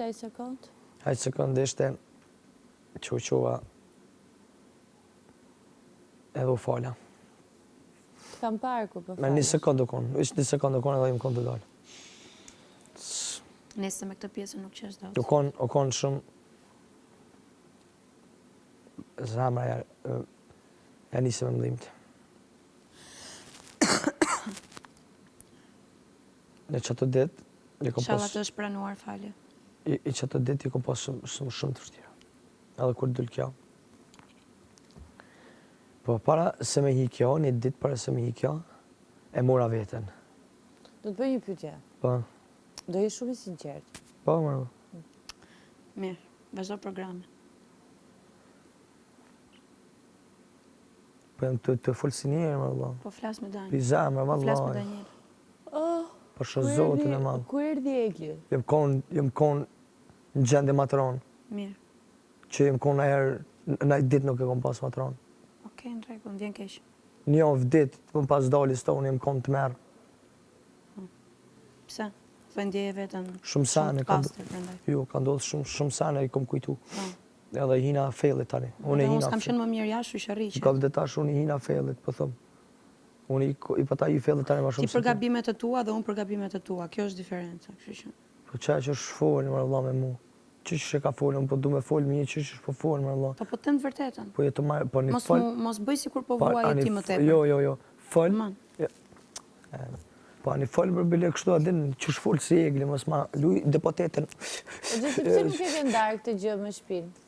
Ai sekond? Ai sekond ishte që u çova edhe u fala. Të kam parë kur po falesh. Me një sekond u konë, ishte një sekond u konë edhe jam konë tu dalë. Nëse me këtë pjesë nuk qesh dot. U konë, u konë shumë zemra ja, ja nisi me më dhimbtë. Në qato ditë, i kom pas... Inshallah të është pranuar falja. I, i qato ditë i kom pas shumë, shumë, shumë të vështira. Edhe kur dul kjo. Po para se me hi kjo, një ditë para se me hi kjo, e mora veten. Do të bëj një pyetje. Po. Do jesh shumë i sinqertë. Po, mërë. Mirë, vazhdo programin. Po jam tu të folë si njeri, më vëlla. Po flas me Daniel. Pi zemre, vëlla. Po flas me Daniel. Oh, po shoh Zotin e madh. Ku erdhi Egli? Jam kon, jam kon në gjendje ma të ronë. Mirë. Që jam kon najherë, naj ditë nuk e kom pas ma të ronë. Okej, në rregull, më vjen keq. Një javë ditë, më pas daljes tonë, jam kon të merr. Hm. Pse? Po e ndjeje veten shumë sene, të pastër prandaj. Jo, ka ndodhur shumë shumë sene i kom kujtu. Po. Edhe i hina fellit tani. Unë i hina. Unë s'kam qenë më mirë jashtë, kështu që rri. Ka vde tash unë i hina fellit, po them. Unë i, i pata i fellit tani më shumë. Ti për gabimet e tua dhe unë për gabimet e tua. Kjo është diferenca, kështu që. Po çka që është fol, më vëlla me mu. Qysh që ka fol, unë po du me fol mirë, qysh që po fol, më vëlla. Po po të them të vërtetën. Po jetë marr, po një mos fol. Mos bëj sikur po vuaj ti më tepër. Jo, jo, jo. Fol. Po ani fol për bile kështu a din qysh fol si Egli, mos ma luj deputeten. Po Gjesti pse nuk e ke ndarë këtë gjë me shpinë?